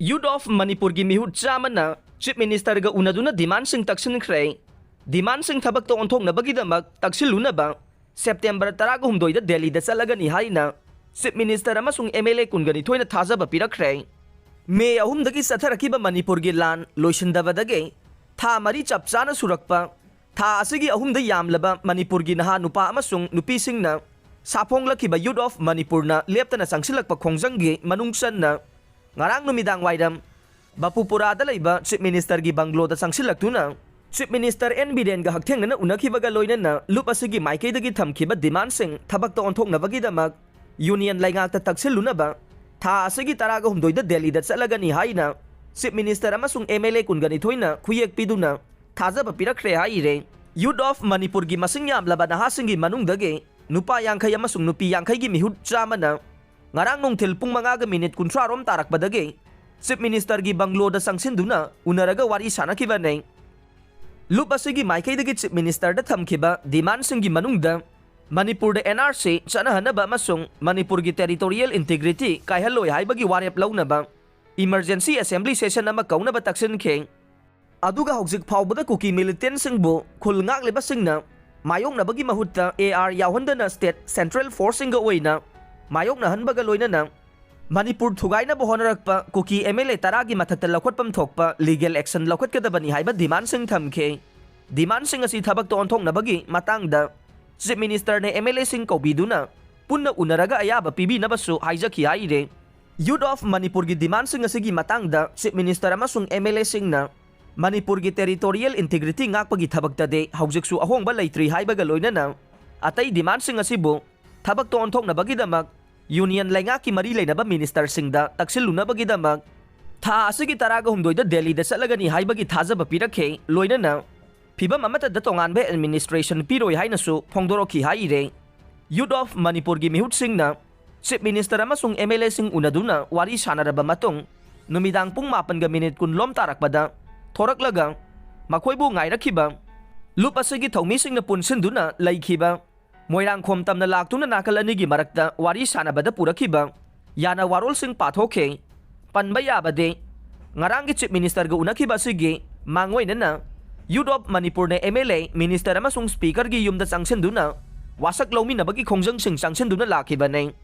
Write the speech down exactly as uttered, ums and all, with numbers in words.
Youth of ꯃꯅꯤꯄꯨꯔꯒꯤ ꯃꯤꯍꯨꯠ ꯆꯥꯝꯃꯅ Chief Ministerꯒ ꯎꯅꯗꯨꯅ demandꯁꯤꯡ ꯇꯛꯁꯤꯟꯈ꯭ꯔꯦ꯫ Demandꯁꯤꯡ ꯊꯕꯛꯇ ꯑꯣꯟꯊꯣꯛꯅꯕꯒꯤꯗꯃꯛ ꯇꯛꯁꯤꯜꯂꯨꯅꯕ September ꯇꯔꯥꯒ ꯍꯨꯝꯗꯣꯏꯗ ꯗꯦꯜꯂꯤꯗ ꯆꯠꯂꯒꯅꯤ ꯍꯥꯏꯅ Chief Minister ꯑꯃꯁꯨꯡ MLA ꯀꯨꯟꯒ ꯅꯤꯊꯣꯏꯅ ꯊꯥꯖꯕ ꯄꯤꯔꯛꯈ꯭ꯔꯦ꯫ ꯃꯦ ꯑꯍꯨꯝꯗꯒꯤ ꯆꯠꯊꯔꯛꯈꯤꯕ ꯃꯅꯤꯄꯨꯔꯒꯤ ꯂꯥꯟ ꯂꯣꯏꯁꯤꯟꯗꯕꯗꯒꯤ ꯊꯥ ꯃꯔꯤ ꯆꯞ ꯆꯥꯅ ꯁꯨꯔꯛꯄ ꯊꯥ ꯑꯁꯤꯒꯤ ꯑꯍꯨꯝꯗ ꯌꯥꯝꯂꯕ ꯃꯅꯤꯄꯨꯔꯒꯤ ꯅꯍꯥ ꯅꯨꯄꯥ ꯑꯃꯁꯨꯡ ꯅꯨꯄꯤꯁꯤꯡꯅ ꯁꯥꯐꯣꯡꯂꯛꯈꯤꯕ Youth of ꯃꯅꯤꯄꯨꯔꯅ ꯂꯦꯞꯇꯅ ꯆꯪꯁꯤꯜꯂꯛꯄ ꯈꯣꯡꯖꯪꯒꯤ ꯃꯅꯨꯡ ꯆꯟꯅ ꯉꯔꯥꯡ ꯅꯨꯃꯤꯗꯥꯡ ꯋꯥꯏꯔꯝ ꯕꯥꯄꯨꯄꯨꯔꯥꯗ ꯂꯩꯕ Chief Ministerꯒꯤ ꯕꯪꯒ꯭ꯂꯣꯗ ꯆꯪꯁꯤꯜꯂꯛꯇꯨꯅ Chief Minister ꯑꯦꯟ ꯕꯤꯔꯦꯟꯒ ꯍꯛꯊꯦꯡꯅꯅ ꯎꯅꯈꯤꯕꯒ ꯂꯣꯏꯅꯅ ꯂꯨꯞ ꯑꯁꯤꯒꯤ ꯃꯥꯏꯀꯩꯗꯒꯤ ꯊꯝꯈꯤꯕ demandꯁꯤꯡ ꯊꯕꯛꯇ ꯑꯣꯟꯊꯣꯛꯅꯕꯒꯤꯗꯃꯛ Union ꯂꯩꯉꯥꯛꯇ ꯇꯛꯁꯤꯜꯂꯨꯅꯕ ꯊꯥ ꯑꯁꯤꯒꯤ ꯇꯔꯥꯒ ꯍꯨꯝꯗꯣꯏꯗ ꯗꯦꯜꯂꯤꯗ ꯆꯠꯂꯒꯅꯤ ꯍꯥꯏꯅ Chief Minister ꯑꯃꯁꯨꯡ MLA ꯀꯨꯟꯒ ꯅꯤꯊꯣꯏꯅ ꯈꯨꯌꯦꯛ ꯄꯤꯗꯨꯅ ꯊꯥꯖꯕ ꯄꯤꯔꯛꯈ꯭ꯔꯦ ꯍꯥꯏꯔꯦ꯫ Youth of ꯃꯅꯤꯄꯨꯔꯒꯤ ꯃꯁꯤꯡ ꯌꯥꯝꯂꯕ ꯅꯍꯥꯁꯤꯡꯒꯤ ꯃꯅꯨꯡꯗꯒꯤ ꯅꯨꯄꯥ ꯌꯥꯡꯈꯩ ꯑꯃꯁꯨꯡ ꯅꯨꯄꯤ ꯌꯥꯡꯈꯩꯒꯤ ꯃꯤꯍꯨꯠ ꯆꯥꯝꯃꯅ ꯉꯔꯥꯡ ꯅꯨꯡꯊꯤꯜ ꯄꯨꯡ ꯃꯉꯥꯒ ꯃꯤꯅꯤꯠ ꯀꯨꯟꯊ꯭ꯔꯥ ꯔꯣꯝ ꯇꯥꯔꯛꯄꯗꯒꯤ Chief Ministerꯒꯤ ꯕꯪꯒ꯭ꯂꯣꯗ ꯆꯪꯁꯤꯟꯗꯨꯅ ꯎꯅꯔꯒ ꯋꯥꯔꯤ ꯁꯥꯟꯅꯈꯤꯕꯅꯤ꯫ ꯂꯨꯞ ꯑꯁꯤꯒꯤ ꯃꯥꯏꯀꯩꯗꯒꯤ Chief Ministerꯗ ꯊꯝꯈꯤꯕ demandꯁꯤꯡꯒꯤ ꯃꯅꯨꯡꯗ ꯃꯅꯤꯄꯨꯔꯗ NRC ꯆꯠꯅꯍꯟꯅꯕ ꯑꯃꯁꯨꯡ ꯃꯅꯤꯄꯨꯔꯒꯤ territorial integrity ꯀꯥꯏꯍꯜꯂꯣꯏ ꯍꯥꯏꯕꯒꯤ ꯋꯥꯔꯦꯞ ꯂꯧꯅꯕ emergency assembly session ꯑꯃ ꯀꯧꯅꯕ ꯇꯛꯁꯤꯟꯈꯤ꯫ ꯑꯗꯨꯒ ꯍꯧꯖꯤꯛ ꯐꯥꯎꯕꯗ ꯀꯨꯀꯤ militantꯁꯤꯡꯕꯨ ꯈꯨꯜ ꯉꯥꯛꯂꯤꯕꯁꯤꯡꯅ ꯃꯥꯌꯣꯛꯅꯕꯒꯤ ꯃꯍꯨꯠꯇ AR ꯌꯥꯎꯍꯟꯗꯅ state central forceꯁꯤꯡꯒ ꯑꯣꯏꯅ ꯃꯥꯌꯣꯛꯅꯍꯟꯕꯒ ꯂꯣꯏꯅꯅ ꯃꯅꯤꯄꯨꯔ ꯊꯨꯒꯥꯏꯅꯕ ꯍꯣꯠꯅꯔꯛꯄ ꯀꯨꯀꯤ MLA ꯇꯔꯥꯒꯤ ꯃꯊꯛꯇ ꯂꯧꯈꯠꯐꯝ ꯊꯣꯛꯄ legal action ꯂꯧꯈꯠꯀꯗꯕꯅꯤ ꯍꯥꯏꯕ demandꯁꯤꯡ ꯊꯝꯈꯤ꯫ Demandꯁꯤꯡ ꯑꯁꯤ ꯊꯕꯛꯇ ꯑꯣꯟꯊꯣꯛꯅꯕꯒꯤ ꯃꯇꯥꯡꯗ Chief Ministerꯅ MLAꯁꯤꯡ ꯀꯧꯕꯤꯗꯨꯅ ꯄꯨꯟꯅ ꯎꯅꯔꯒ ꯑꯌꯥꯕ ꯄꯤꯕꯤꯅꯕꯁꯨ ꯍꯥꯏꯖꯈꯤ ꯍꯥꯏꯔꯦ꯫ Youth of ꯃꯅꯤꯄꯨꯔꯒꯤ demandꯁꯤꯡ ꯑꯁꯤꯒꯤ ꯃꯇꯥꯡꯗ Chief Minister ꯑꯃꯁꯨꯡ MLAꯁꯤꯡꯅ ꯃꯅꯤꯄꯨꯔꯒꯤ territorial integrity ꯉꯥꯛꯄꯒꯤ ꯊꯕꯛꯇꯗꯤ ꯍꯧꯖꯤꯛꯁꯨ ꯑꯍꯣꯡꯕ ꯂꯩꯇ꯭ꯔꯤ ꯍꯥꯏꯕꯒ ꯂꯣꯏꯅꯅ ꯑꯇꯩ demandꯁꯤꯡ ꯑꯁꯤꯕꯨ ꯊꯕꯛꯇ ꯑꯣꯟꯊꯣꯛꯅꯕꯒꯤꯗꯃꯛ Union ꯂꯩꯉꯥꯛꯀꯤ ꯃꯔꯤ ꯂꯩꯅꯕ ministerꯁꯤꯡꯗ ꯇꯛꯁꯤꯜꯂꯨꯅꯕꯒꯤꯗꯃꯛ ꯊꯥ ꯑꯁꯤꯒꯤ ꯇꯔꯥꯒ ꯍꯨꯝꯗꯣꯏꯗ ꯗꯦꯜꯂꯤꯗ ꯆꯠꯂꯒꯅꯤ ꯍꯥꯏꯕꯒꯤ ꯊꯥꯖꯕ ꯄꯤꯔꯛꯈꯤ꯫ ꯂꯣꯏꯅꯅ ꯐꯤꯚꯝ ꯑꯃꯠꯇꯗ ꯇꯣꯉꯥꯟꯕ administration ꯄꯤꯔꯣꯏ ꯍꯥꯏꯅꯁꯨ ꯐꯣꯡꯗꯣꯔꯛꯈꯤ ꯍꯥꯏꯔꯦ꯫ Youth of ꯃꯅꯤꯄꯨꯔꯒꯤ ꯃꯤꯍꯨꯠꯁꯤꯡꯅ Chief Minister ꯑꯃꯁꯨꯡ MLAꯁꯤꯡ ꯎꯅꯗꯨꯅ ꯋꯥꯔꯤ ꯁꯥꯟꯅꯔꯕ ꯃꯇꯨꯡ ꯅꯨꯃꯤꯗꯥꯡ ꯄꯨꯡ ꯃꯥꯄꯟꯒ ꯃꯤꯅꯤꯠ ꯀꯨꯟ ꯂꯣꯝ ꯇꯥꯔꯛꯄꯗ ꯊꯣꯔꯛꯂꯒ ꯃꯈꯣꯏꯕꯨ ꯉꯥꯏꯔꯛꯈꯤꯕ ꯂꯨꯞ ꯑꯁꯤꯒꯤ ꯊꯧꯃꯤꯁꯤꯡꯅ ꯄꯨꯟꯁꯤꯟꯗꯨꯅ ꯂꯩꯈꯤꯕ ꯃꯣꯏꯔꯥꯡꯈꯣꯝ ꯇꯝꯅ ꯂꯥꯛꯇꯨꯅ ꯅꯥꯀꯜ ꯑꯅꯤꯒꯤ ꯃꯔꯛꯇ ꯋꯥꯔꯤ ꯁꯥꯟꯅꯕꯗ ꯄꯨꯔꯛꯈꯤꯕ ꯌꯥꯅ ꯋꯥꯔꯣꯜꯁꯤꯡ ꯄꯥꯊꯣꯛꯈꯤ꯫ ꯄꯟꯕ ꯌꯥꯕꯗꯤ, ꯉꯔꯥꯡꯒꯤ Chief Ministerꯒ ꯎꯅꯈꯤꯕ ꯑꯁꯤꯒꯤ ꯃꯥꯡꯑꯣꯏꯅꯅ Youth of Manipurꯅ MLA, Minister ꯑꯃꯁꯨꯡ Speakerꯒꯤ ꯌꯨꯝꯗ ꯆꯪꯁꯤꯟꯗꯨꯅ ꯋꯥꯁꯛ ꯂꯧꯃꯤꯟꯅꯕꯒꯤ ꯈꯣꯡꯖꯪꯁꯤꯡ ꯆꯪꯁꯤꯟꯗꯨꯅ ꯂꯥꯛꯈꯤꯕꯅꯤ꯫